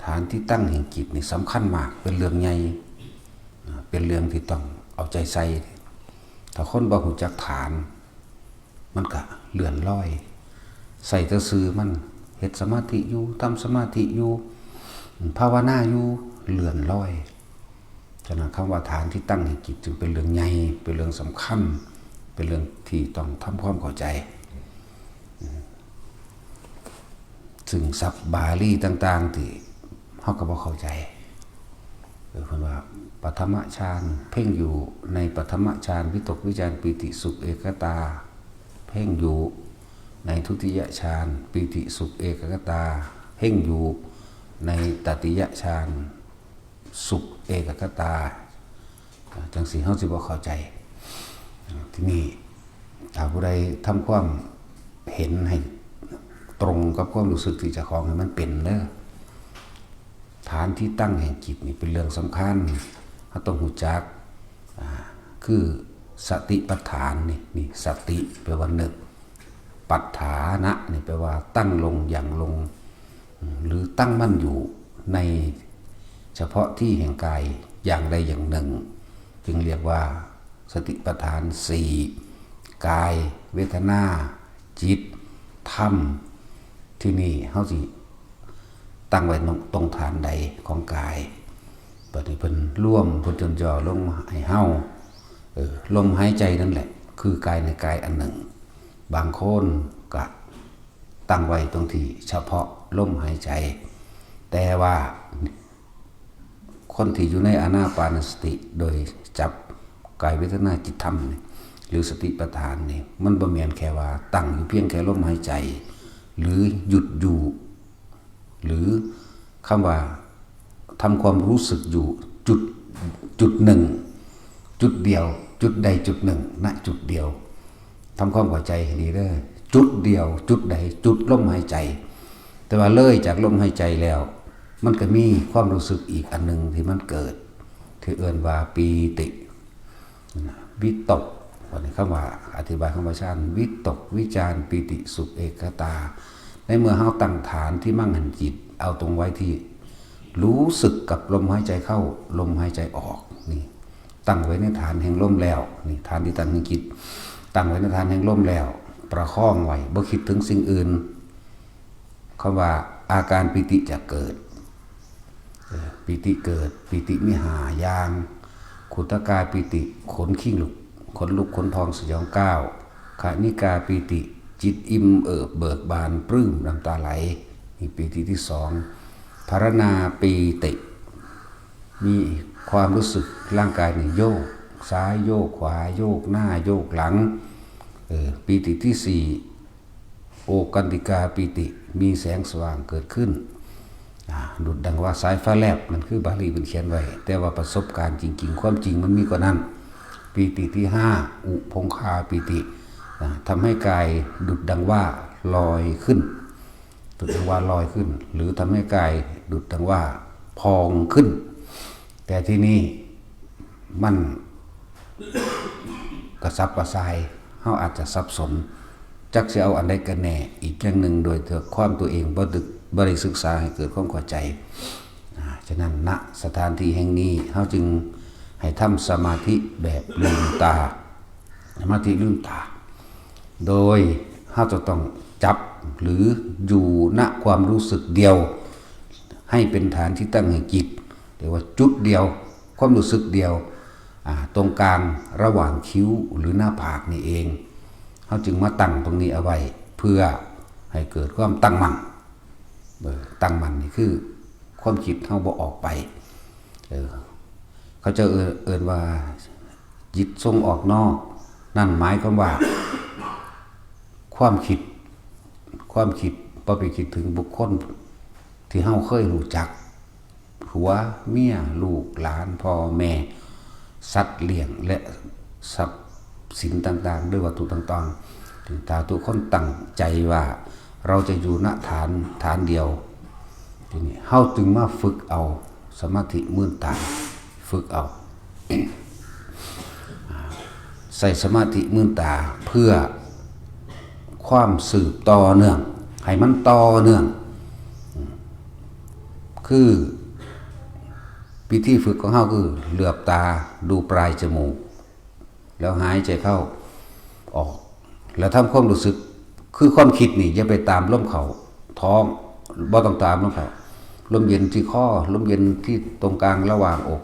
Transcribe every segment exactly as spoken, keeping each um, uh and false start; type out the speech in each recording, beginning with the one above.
ฐานที่ตั้งแห่งจิตนี่สำคัญมาก เป็นเรื่องใหญ่ อ่า เป็นเรื่องที่ต้องเอาใจใส่ ถ้าคนบ่รู้จักฐาน มันก็เลื่อนลอย ใส่แต่ซื่อมัน เฮ็ดสมาธิอยู่ ทำสมาธิอยู่ ภาวนาอยู่ เลื่อนลอย ฉะนั้นคำว่าฐานที่ตั้งแห่งจิตจึงเป็นเรื่องใหญ่ เป็นเรื่องสำคัญ เป็นเรื่องที่ต้องทำความเข้าใจ ซึ่งศัพท์บาลีต่างๆ ที่เฮาก็บ่เข้าใจ เออ เพิ่นว่าปฐมฌาน เพ่งอยู่ในปฐมฌาน วิตกวิจารปีติสุขเอกคตา เพ่งอยู่ในทุติยฌาน ปีติสุขเอกคตา เพ่งอยู่ในตติยฌาน สุขเอกคตา จังซี้เฮาสิบ่เข้าใจ ทีนี้ถ้าผู้ใดทำความเห็นให้ตรงกับความรู้สึกที่เจ้าของให้มันเป็นเด้อ ฐานที่ตั้งแห่งจิตนี่เป็นเรื่องสำคัญ เฮาต้องรู้จัก อ่า คือสติปัฏฐานนี่ นี่สติแปลว่านึก ปัฏฐานะนี่แปลว่าตั้งลง หยั่งลง หรือตั้งมั่นอยู่ในเฉพาะที่แห่งกายอย่างใดอย่างหนึ่ง จึงเรียกว่าสติปัฏฐานสี่ กาย เวทนา จิต ธรรม ที่นี่เฮาสิตั้งไว้ตรง ตรงฐานใดของกาย บัดนี้เพิ่นรวม เพิ่นจนย่อลงให้เฮา เออ ลมหายใจนั่นแหละ คือกายในกายอันหนึ่ง บางคนก็ตั้งไว้ตรงที่เฉพาะลมหายใจ แต่ว่าคนที่อยู่ในอานาปานสติ โดยจับกายเวทนาจิตธรรมนี่ หรือสติปัฏฐานนี่ มันบ่แม่นแค่ว่าตั้งอยู่เพียงแค่ลมหายใจ หรือหยุดอยู่ หรือคำว่าทำความรู้สึกอยู่จุด จุดหนึ่ง จุดเดียว จุดใดจุดหนึ่ง ณ จุดเดียว ทำความเข้าใจให้ดีเด้อ จุดเดียว จุดใด จุดลมหายใจ แต่ว่าเลยจากลมหายใจแล้ว มันก็มีความรู้สึกอีกอันหนึ่งที่มันเกิด ที่เอิ้นว่าปีติ วิตก บัดนี้คำว่า อธิบายคำว่าฌาน วิตก วิจาร ปีติ สุข เอกคตา ในเมื่อเฮาตั้งฐานที่มั่งหันจิต เอาตรงไว้ที่รู้สึกกับลมหายใจเข้า ลมหายใจออก นี่ ตั้งไว้ในฐานแห่งลมแล้ว นี่ ฐานที่ตั้งแห่งจิต ตั้งไว้ในฐานแห่งลมแล้ว ประคองไว้ บ่คิดถึงสิ่งอื่น คำว่าอาการปีติจะเกิด เอ่อ ปีติเกิด ปีติมีห้าอย่าง ขุทกาปีติ ขนคิงลุก ขนลุกขนพองสยองก้าว คณิกาปีติ จิตอิ่มเอิบเบิกบานปลื้มน้ำตาไหล นี่ปีติที่สอง ภารณาปีติ มีความรู้สึกร่างกายนี่โยกซ้ายโยกขวา โยกหน้าโยกหลัง เออ ปีติที่สี่ โอกันติกาปีติ มีแสงสว่างเกิดขึ้น อ่า ดุจดังว่าสายฟ้าแลบ นั่นคือบาลีเพิ่นเขียนไว้ แต่ว่าประสบการณ์จริงๆ ความจริงมันมีกว่านั้น ปีติที่ห้า อุพงคาปีติ อ่า ทำให้กายดุจดังว่าลอยขึ้น ดุจดังว่าลอยขึ้น หรือทำให้กายดุจดังว่าพองขึ้น แต่ที่นี่มันกระสับกระส่าย เฮาอาจจะสับสน จักสิเอาอันใดกันแน่ อีกอย่างหนึ่ง โดยตัวความตัวเองบ่ได้ บ่ได้ศึกษาให้เกิดความเข้าใจ อ่า ฉะนั้น ณ สถานที่แห่งนี้ เฮาจึงให้ทำสมาธิแบบลืมตา สมาธิลืมตา โดยเฮาจะต้องจับหรืออยู่ ณ ความรู้สึกเดียว ให้เป็นฐานที่ตั้งแห่งจิต เรียกว่าจุดเดียว ความรู้สึกเดียว อ่า ตรงกลางระหว่างคิ้วหรือหน้าผากนี่เอง เฮาจึงมาตั้งตรงนี้เอาไว้ เพื่อให้เกิดความตั้งมั่น เออ ตั้งมั่นนี่คือความคิดเฮาบ่ออกไป เออ เขาเจ้าเอิ้น เอิ้นว่าจิตส่งออกนอก นั่นหมายความว่า ความคิด ความคิดบ่ไปคิดถึงบุคคลที่เฮาเคยรู้จัก ผัว เมีย ลูก หลาน พ่อ แม่ สัตว์เลี้ยง และทรัพย์สินต่างๆ หรือวัตถุต่างๆ ถ้าทุกคนตั้งใจว่าเราจะอยู่ ณ ฐาน ฐานเดียว ทีนี้เฮาจึงมาฝึกเอาสมาธิมืนตา ฝึกเอา ใส่สมาธิมืนตาเพื่อความสืบต่อเนื่อง ให้มันต่อเนื่อง อืม ค คือวิธีฝึกของเฮาคือเหลือบตาดูปลายจมูก แล้วหายใจเข้าออก แล้วทำความรู้สึก คือความคิดนี่อย่าไปตามลมเข้าท้อง บ่ต้องตามลมเข้า ลมเย็นที่คอ ลมเย็นที่ตรงกลางระหว่างอก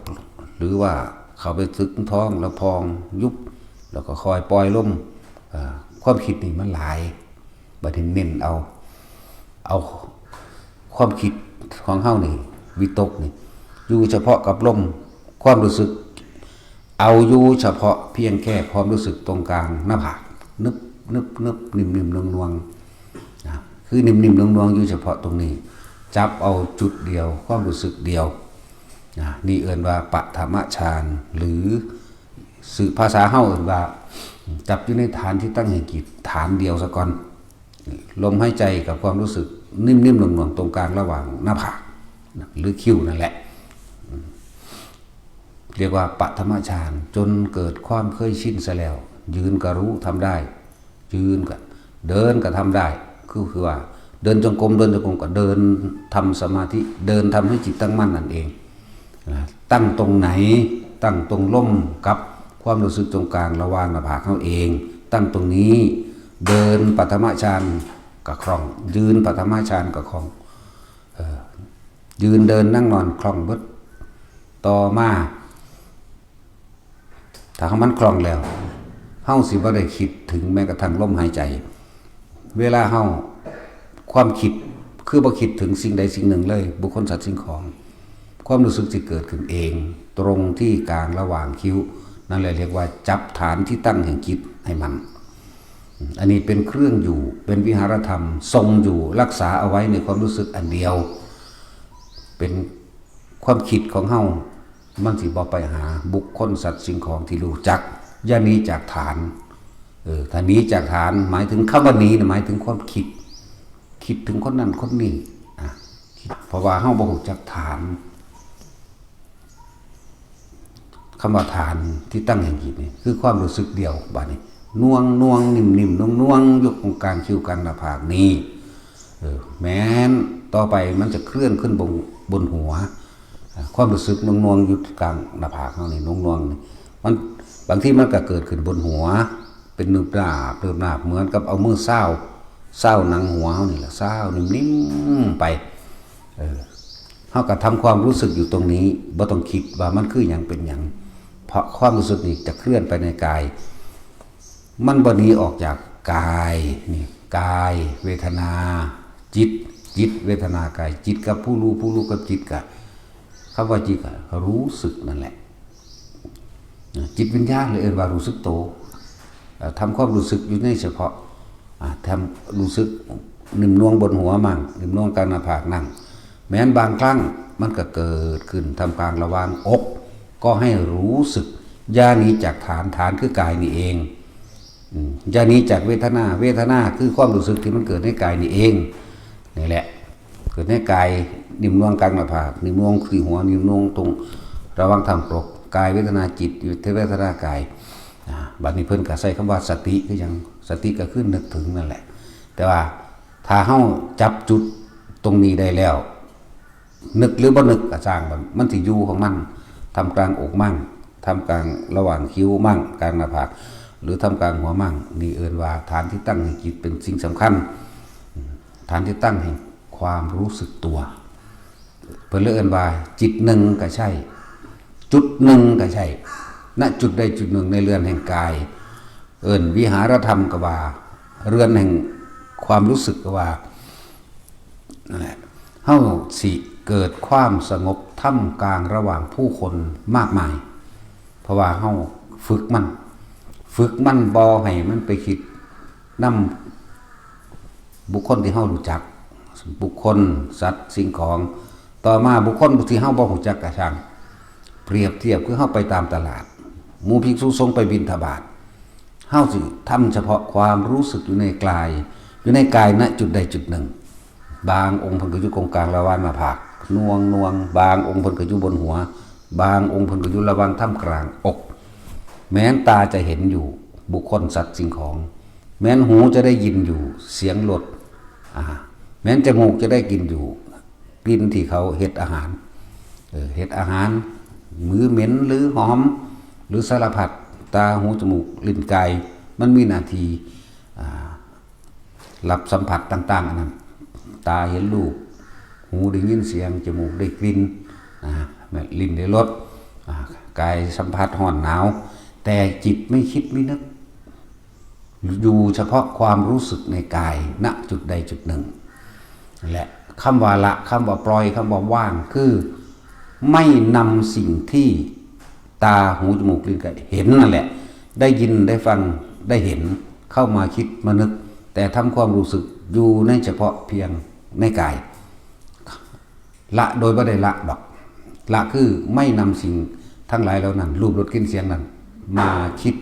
หรือว่าเข้าไปถึงท้องแล้วพองยุบ แล้วก็คอยปล่อยลม อ่า ความคิดนี่มันหลาย บัดนี้เน้นเอา เอาความคิดของเฮานี่ วิตกนี่ อยู่เฉพาะกับลม ความรู้สึก เอาอยู่เฉพาะเพียงแค่ความรู้สึกตรงกลางหน้าผาก นึบนึบนึบ นิ่มนิ่มนวลนวลนะ คือนิ่มนิ่มนวลนวลอยู่เฉพาะตรงนี้ จับเอาจุดเดียว ความรู้สึกเดียวนะ นี่เอิ้นว่าปฐมฌาน หรือสื่อภาษาเฮาเอิ้นว่า จับอยู่ในฐานที่ตั้งแห่งจิต ฐานเดียวซะก่อน ลมหายใจกับความรู้สึกนิ่มๆหน่วงๆตรงกลางระหว่างหน้าผากหรือคิ้วนั่นแหละ เรียกว่าปฐมฌาน จนเกิดความเคยชินซะแล้ว ยืนก็รู้ทำได้ ยืนก็ เดินก็ทำได้ คือคือว่า เดินจงกรม เดินจงกรมก็เดินทำสมาธิ เดินทำให้จิตตั้งมั่นนั่นเองนะ ตั้งตรงไหน ตั้งตรงลมกับความรู้สึกตรงกลางระหว่างหน้าผากเฮาเอง ตั้งตรงนี้ เดินปฐมฌานก็คล่อง ยืนปฐมฌานก็คล่อง เออ ยืนเดินนั่งนอนคล่องเบิด ต่อมา ถ้ามันคล่องแล้ว เฮาสิบ่ได้คิดถึงแม้กระทั่งลมหายใจ เวลาเฮา ความคิด คือบ่คิดถึงสิ่งใดสิ่งหนึ่งเลย บุคคลสัตว์สิ่งของ ความรู้สึกสิเกิดขึ้นเอง ตรงที่กลางระหว่างคิ้ว นั่นแหละเรียกว่าจับฐานที่ตั้งแห่งจิตให้มั่น อันนี้เป็นเครื่องอยู่ เป็นวิหารธรรม ทรงอยู่ รักษาเอาไว้ในความรู้สึกอันเดียว เป็นความคิดของเฮา มันสิบ่ไปหาบุคคลสัตว์สิ่งของที่รู้จัก อย่าหนีจากฐาน เออ ถ้าหนีจากฐาน หมายถึงคำว่าหนีนะ หมายถึงความคิด คิดถึงคนนั้นคนนี้ อ่ะ เพราะว่าเฮาบ่รู้จักฐาน คำว่าฐานที่ตั้งแห่งจิตนี่ คือความรู้สึกเดียว บัดนี้ นวงนวงนิ่มนิ่มนวงนวงอยู่ตรงกลางคิ้วกลางหน้าผากนี่ เออ แม้นต่อไปมันจะเคลื่อนขึ้นบน บนหัว อ่ะ ความรู้สึกนวงนวงอยู่กลางหน้าผากเฮานี่ นวงนวงนี่ มัน บางทีมันก็เกิดขึ้นบนหัว เป็นนึบนาบนึบนาบ เหมือนกับเอามือซาว ซาวหนังหัวเฮานี่แหละ ซาวนิ่มๆไป เออ เฮาก็ทำความรู้สึกอยู่ตรงนี้ บ่ต้องคิดว่ามันคือหยังเป็นหยัง เพราะความรู้สึกนี้จะเคลื่อนไปในกาย มันบ่หนีออกจากกาย นี่ กาย เวทนา จิต จิต เวทนา กาย จิตกับผู้รู้ ผู้รู้กับจิตก็ คำว่าจิตก็รู้สึกนั่นแหละ จิตวิญญาณเลยเอิ้นว่ารู้สึกโต เอ่อ ทำความรู้สึกอยู่ในเฉพาะ อ่า ทำรู้สึกนิ่มนวลบนหัวมั่ง นิ่มนวลกลางหน้าผากนั่ง แม้นบางครั้งมันก็เกิดขึ้นท่ามกลางระหว่างอก ก็ให้รู้สึก อย่าหนีจากฐาน ฐานคือกายนี่เอง อืม อย่าหนีจากเวทนา เวทนาคือความรู้สึกที่มันเกิดในกายนี่เอง นี่แหละ เกิดในกาย นิ่มนวลกลางหน้าผาก นิ่มนวลที่หัว นิ่มนวลตรงระหว่างทางปก กายเวทนาจิต เวทนากาย อ่า บัดนี้เพิ่นก็ใช้คำว่าสติ คือหยัง สติก็คือนึกถึงนั่นแหละ แต่ว่าถ้าเฮาจับจุดตรงนี้ได้แล้ว นึกหรือบ่นึกก็ช่างมัน มันสิอยู่ของมัน ท่ามกลางอกมั่ง ท่ามกลางระหว่างคิ้วมั่ง กลางหน้าผาก หรือท่ามกลางหัวมั่ง นี่เอิ้นว่าฐานที่ตั้งแห่งจิตเป็นสิ่งสำคัญ ฐานที่ตั้งแห่งความรู้สึกตัว เพิ่นเลยเอิ้นว่าจิตหนึ่งก็ใช่ จุดหนึ่งก็ใช่ ณ จุดใดจุดหนึ่งในเรือนแห่งกาย เอิ้นวิหารธรรมก็ว่า เรือนแห่งความรู้สึกก็ว่า นั่นแหละ เฮาสิเกิดความสงบท่ามกลางระหว่างผู้คนมากมาย เพราะว่าเฮาฝึกมัน ฝึกมันบ่ให้มันไปคิดนำบุคคลที่เฮารู้จัก บุคคล สัตว์ สิ่งของ ต่อมาบุคคลที่เฮาบ่รู้จักก็ช่าง เปรียบเทียบคือเฮาไปตามตลาด หมู่ภิกษุสงฆ์ไปบิณฑบาต เฮาสิทำเฉพาะความรู้สึกอยู่ในกาย อยู่ในกาย ณ จุดใดจุดหนึ่ง บางองค์เพิ่นก็อยู่ตรงกลางระหว่างหน้าผาก นวงนวง บางองค์เพิ่นก็อยู่บนหัว บางองค์เพิ่นก็อยู่ระหว่างท่ามกลางอก แม้นตาจะเห็นอยู่บุคคล สัตว์ สิ่งของ แม้นหูจะได้ยินอยู่เสียงรส อ่า แม้นจมูกจะได้กลิ่นอยู่ กลิ่นที่เขาเฮ็ดอาหาร เออ เฮ็ดอาหาร หรือเหม็น หรือหอม หรือสารพัด ตา หู จมูก ลิ้น กาย มันมีหน้าที่ อ่า รับสัมผัสต่างๆ อันนั้น ตาเห็นรูป หูได้ยินเสียง จมูกได้กลิ่น อ่า แม่น ลิ้นได้รส อ่า กายสัมผัสร้อนหนาว แต่จิตไม่คิดไม่นึก อยู่เฉพาะความรู้สึกในกาย ณ จุดใดจุดหนึ่ง และคำว่าละ คำว่าปล่อย คำว่าว่าง คือไม่นำสิ่งที่ตา หู จมูก ลิ้น กาย เห็นนั่นแหละ ได้ยิน ได้ฟัง ได้เห็น เข้ามาคิด มานึก แต่ทำความรู้สึกอยู่ในเฉพาะเพียงในกาย ละโดยบ่ได้ละดอก ละคือไม่นำสิ่งทั้งหลายเหล่านั้น รูป รส กลิ่น เสียงนั้น มาคิด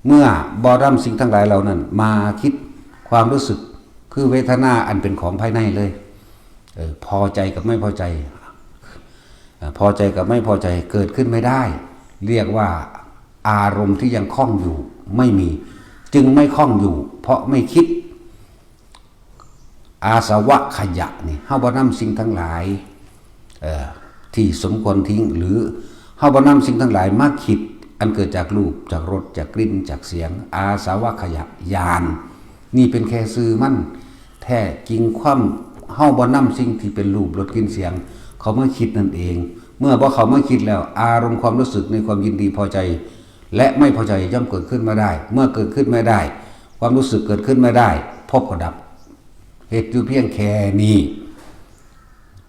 เมื่อบ่นำสิ่งทั้งหลายเหล่านั้น มาคิด ความรู้สึก คือเวทนาอันเป็นของภายในเลย เออ พอใจกับไม่พอใจ เอ่อ พอใจกับไม่พอใจเกิดขึ้นไม่ได้ เรียกว่าอารมณ์ที่ยังคล้องอยู่ไม่มี จึงไม่คล้องอยู่ เพราะไม่คิด อาสวะขยะนี่ เฮาบ่นำสิ่งทั้งหลาย เอ่อ ที่สมควรทิ้ง หรือเฮาบ่นำสิ่งทั้งหลายมาคิด อันเกิดจากรูป จากรส จากกลิ่น จากเสียง อาสวะขยะ ญาณ นี่เป็นแค่ชื่อมัน แท้จริงความ เฮาบ่นำสิ่งที่เป็นรูป รส กลิ่น เสียง เข้ามาคิดนั่นเอง เมื่อบ่เข้ามาคิดแล้ว อารมณ์ความรู้สึกในความยินดีพอใจ และไม่พอใจย่อมเกิดขึ้นไม่ได้ เมื่อเกิดขึ้นไม่ได้ ความรู้สึกเกิดขึ้นไม่ได้ ภพก็ดับ เฮ็ดอยู่เพียงแค่นี้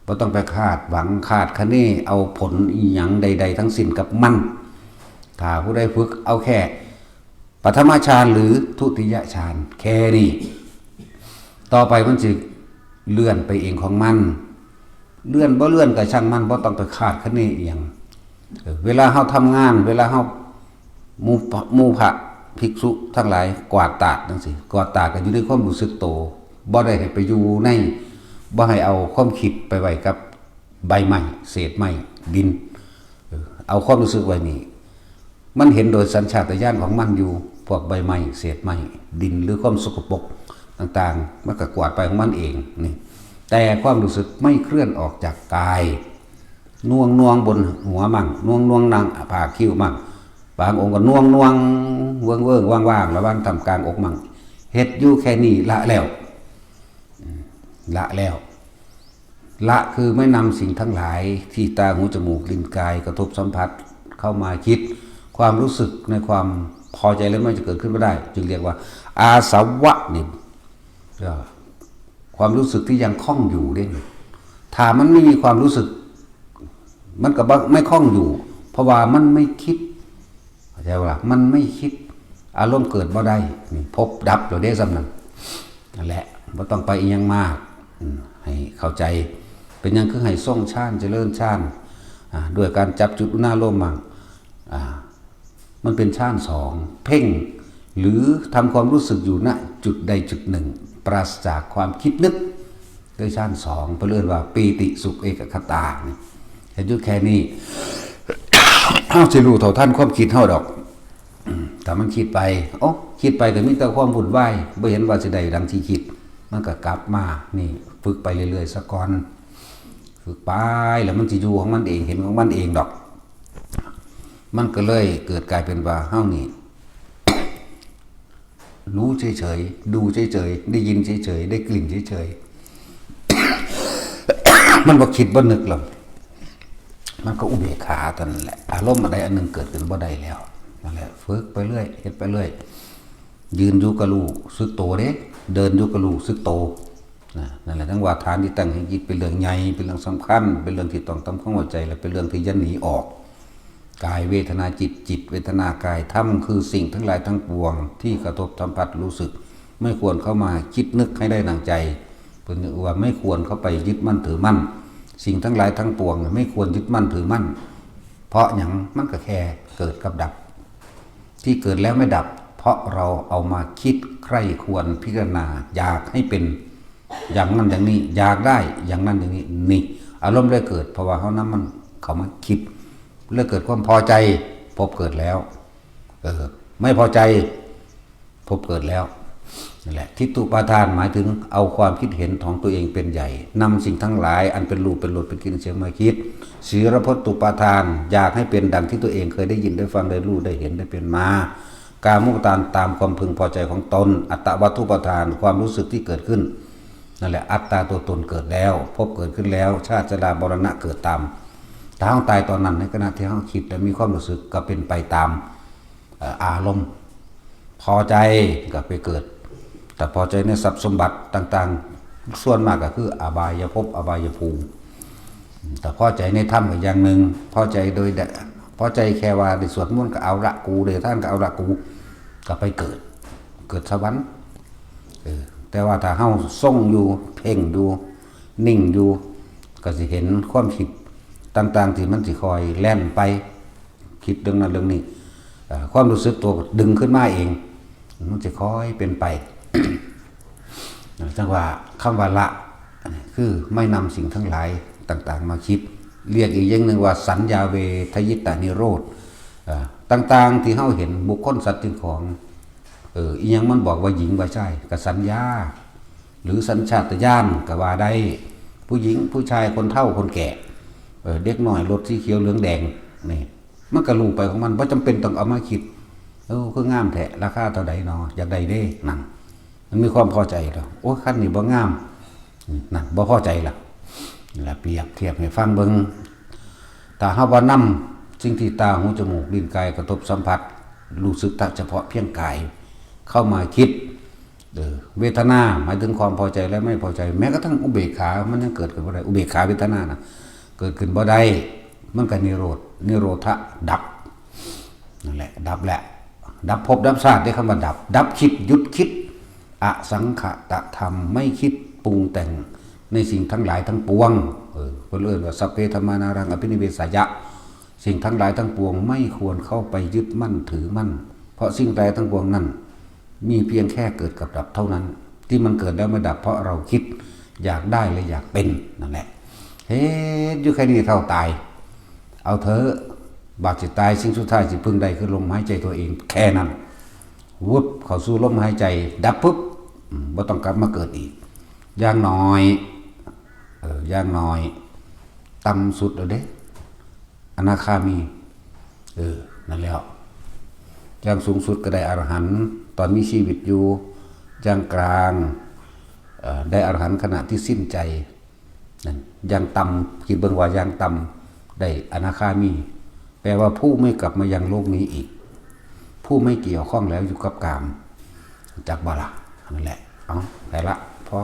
บ่ต้องไปคาดหวังคาดคะเนเอาผลอีหยังใดๆทั้งสิ้นกับมัน ถ้าผู้ใดฝึกเอาแค่ปฐมฌานหรือทุติยฌานแค่นี้ ต่อไปมันสิเลื่อนไปเองของมัน เลื่อนบ่เลื่อนก็ช่างมัน บ่ต้องไปคาดคะเนอีหยัง เออ เวลาเฮาทำงาน เวลาเฮา หมู่พระ หมู่พระภิกษุทั้งหลายกวาดตาดจังซี่ กวาดตาดก็อยู่ในความรู้สึกโต บ่ได้ให้ไปอยู่ใน บ่ให้เอาความคิดไปไว้กับใบไม้ เศษไม้ ดิน เออ เอาความรู้สึกไว้นี่ มันเห็นโดยสัญชาตญาณของมันอยู่ พวกใบไม้ เศษไม้ ดิน หรือความสกปรกต่างๆ มันก็กวาดไปของมันเองนี่ แต่ความรู้สึกไม่เคลื่อนออกจากกาย น่วงน่วงบนหัวมั่ง น่วงน่วงหน้าผากคิ้วมั่ง บางองค์ก็น่วงน่วงเวิ้งเวิ้งว่างๆ ระหว่างท่ามกลางอกมั่ง เฮ็ดอยู่แค่นี้ละแล้ว อืม ละแล้ว ละคือไม่นำสิ่งทั้งหลายที่ตา หู จมูก ลิ้น กายกระทบสัมผัสเข้ามาคิด ความรู้สึกในความพอใจและไม่จะเกิดขึ้นไม่ได้ จึงเรียกว่าอาสวะนี่ เอ่อ ความรู้สึกที่ยังคล้องอยู่เนี่ย ถ้ามันไม่มีความรู้สึก มันก็บ่ ไม่คล้องอยู่ เพราะว่ามันไม่คิด เข้าใจว่ามันไม่คิด อารมณ์เกิดบ่ได้ นี่ภพดับแล้วเด้ ส่ำนั้น นั่นแหละ บ่ต้องไปอีหยังมาก อืม ให้เข้าใจ เป็นหยังคือให้ทรงฌาน เจริญฌาน อ่า ด้วยการจับจุดอุณาโลมมั่ง อ่า มันเป็นฌานสอง เพ่ง หรือทำความรู้สึกอยู่ ณ จุดใดจุดหนึ่ง ปราศจากความคิดนึก ด้วยฌานสอง เพิ่นเอิ้นว่าปีติสุขเอกคตานี่ เฮ็ดอยู่แค่นี้ เฮาสิรู้เท่าทันความคิดเฮาดอก อืม ถ้ามันคิดไป โอ้ คิดไปก็มีแต่ความวุ่นวาย บ่เห็นว่าสิได้ดังที่คิด มันก็กลับมา นี่ ฝึกไปเรื่อยๆ ซะก่อน ฝึกไป แล้วมันสิอยู่ของมันเอง เห็นของมันเองดอก มันก็เลยเกิดกลายเป็นว่าเฮานี่ รู้เฉยๆ ดูเฉยๆ ได้ยินเฉยๆ ได้กลิ่นเฉยๆ มันบ่คิดบ่นึกหรอก มันก็อุเบกขาเท่านั้นแหละ อารมณ์อันใดอันหนึ่งเกิดขึ้นบ่ได้แล้ว นั่นแหละ ฝึกไปเรื่อย เฮ็ดไปเรื่อย ยืนอยู่ก็รู้สึกโตเด้ เดินอยู่ก็รู้สึกโต นะ นั่นแหละ ทั้งว่าฐานที่ตั้งแห่งจิตเป็นเรื่องใหญ่ เป็นเรื่องสำคัญ เป็นเรื่องที่ต้องทำความเข้าใจ และเป็นเรื่องที่อย่าหนีออก กายเวทนาจิต จิตเวทนากาย ธรรมคือสิ่งทั้งหลายทั้งปวงที่กระทบสัมผัสรู้สึก ไม่ควรเข้ามาคิดนึกให้ได้ดังใจ เพิ่นว่าไม่ควรเข้าไปยึดมั่นถือมั่น สิ่งทั้งหลายทั้งปวงไม่ควรยึดมั่นถือมั่น เพราะหยัง มันก็แค่เกิดกับดับ ที่เกิดแล้วไม่ดับ เพราะเราเอามาคิดใคร่ครวญพิจารณา อยากให้เป็นอย่างนั้นอย่างนี้ อยากได้อย่างนั้นอย่างนี้ นี่ อารมณ์เลยเกิด เพราะว่าเฮานำมันเข้ามาคิด เลยเกิดความพอใจ ภพเกิดแล้ว เออ ไม่พอใจ ภพเกิดแล้ว นั่นแหละ ทิฏฐุปาทานหมายถึงเอาความคิดเห็นของตัวเองเป็นใหญ่ นำสิ่งทั้งหลายอันเป็นรูปเป็นรสเป็นกลิ่นเสียงมาคิด สีลพัตตุปาทาน อยากให้เป็นดังที่ตัวเองเคยได้ยินได้ฟังได้รู้ได้เห็นได้เป็นมา กามุปาทาน ตามความพึงพอใจของตน อัตตวัตถุปาทาน ความรู้สึกที่เกิดขึ้น นั่นแหละ อัตตาตัวตนเกิดแล้ว ภพเกิดขึ้นแล้ว ชาติชรามรณะเกิดตาม ถ้าเราตายตอนนั้น ในขณะที่เราคิดและมีความรู้สึกก็เป็นไปตาม เอ่อ อารมณ์ พอใจก็ไปเกิด แต่พอใจในทรัพย์สมบัติต่างๆ ส่วนมากก็คืออบายภพ อบายภูมิ แต่พอใจในธรรมก็อย่างหนึ่ง พอใจโดยได้ พอใจแค่ว่าได้สวดมนต์ก็เอาละกู ได้ทานก็เอาละกู ก็ไปเกิด เกิดสวรรค์ เออ แต่ว่าถ้าเฮาทรงอยู่ เพ่งอยู่ นิ่งอยู่ ก็สิเห็นความคิดต่างๆ ที่มันสิคอยแล่นไป คิดเรื่องนั้นเรื่องนี้ เอ่อ ความรู้สึกตัวดึงขึ้นมาเอง มันจะคอยเป็นไป จังว่าคำว่าละ คือไม่นำสิ่งทั้งหลายต่างๆ มาคิด เรียกอีกอย่างหนึ่งว่าสัญญาเวทยิตานิโรธ เอ่อ ต่างๆ ที่เฮาเห็นบุคคลสัตว์สิ่งของ เออ อีหยังมันบอกว่าหญิงว่าชาย ก็สัญญา หรือสัญชาตญาณก็ว่าได้ ผู้หญิงผู้ชาย คนเฒ่าคนแก่ เออ เด็กน้อย รถสีเขียวเหลืองแดง นี่ มันก็รู้ไปของมัน บ่จำเป็นต้องเอามาคิด เออ คืองามแท้ ราคาเท่าใดหนอ อยากได้เด้ นั่น มันมีความพอใจแล้ว โอ้ย คันนี้บ่งาม นั่น บ่พอใจละ และเปรียบเทียบให้ฟังเบิ่ง ถ้าเฮาว่านำสิ่งที่ตา หู จมูก ลิ้น กาย กระทบสัมผัส รู้สึกแต่เฉพาะเพียงกาย เข้ามาคิด เออ เวทนาหมายถึงความพอใจและไม่พอใจ แม้กระทั่งอุเบกขา มันยังเกิดขึ้นบ่ได้ อุเบกขาเวทนานะ เกิดขึ้นบ่ได้ มันก็นิโรธ นิโรธะดับ นั่นแหละ ดับแหละ ดับภพดับชาติ ได้คำว่าดับ ดับคิด หยุดคิด อสังขตธรรม ไม่คิดปรุงแต่งในสิ่งทั้งหลายทั้งปวง เออ เพิ่นเอิ้นว่า สัพเพธัมมานารังอภินิเวสายะ สิ่งทั้งหลายทั้งปวงไม่ควรเข้าไปยึดมั่นถือมั่น เพราะสิ่งใดทั้งปวงนั้น มีเพียงแค่เกิดกับดับเท่านั้น ที่มันเกิดแล้วไม่ดับเพราะเราคิดอยากได้และอยากเป็น นั่นแหละ เฮ็ดอยู่แค่นี้เท่าตาย เอาเถอะ บาดสิตาย สิ่งสุดท้ายสิพึงได้คือลมหายใจตัวเอง แค่นั้น วุบเข้าสู่ลมหายใจ ดับปุ๊บ อืม บ่ต้องกลับมาเกิดอีก อย่างน้อย เออ อย่างน้อย ต่ำสุดแล้วเด้ อนาคามี เออ นั่นแล้ว อย่างสูงสุดก็ได้อรหันต์ตอนมีชีวิตอยู่ อย่างกลาง เอ่อ ได้อรหันต์ขณะที่สิ้นใจ นั่น อย่างต่ำ คิดเบิ่งว่าอย่างต่ำได้อนาคามี แปลว่าผู้ไม่กลับมายังโลกนี้อีก ผู้ไม่เกี่ยวข้องแล้วอยู่กับกาม จักบ่ล่ะ นั่นแหละ เอา ไปละ พอ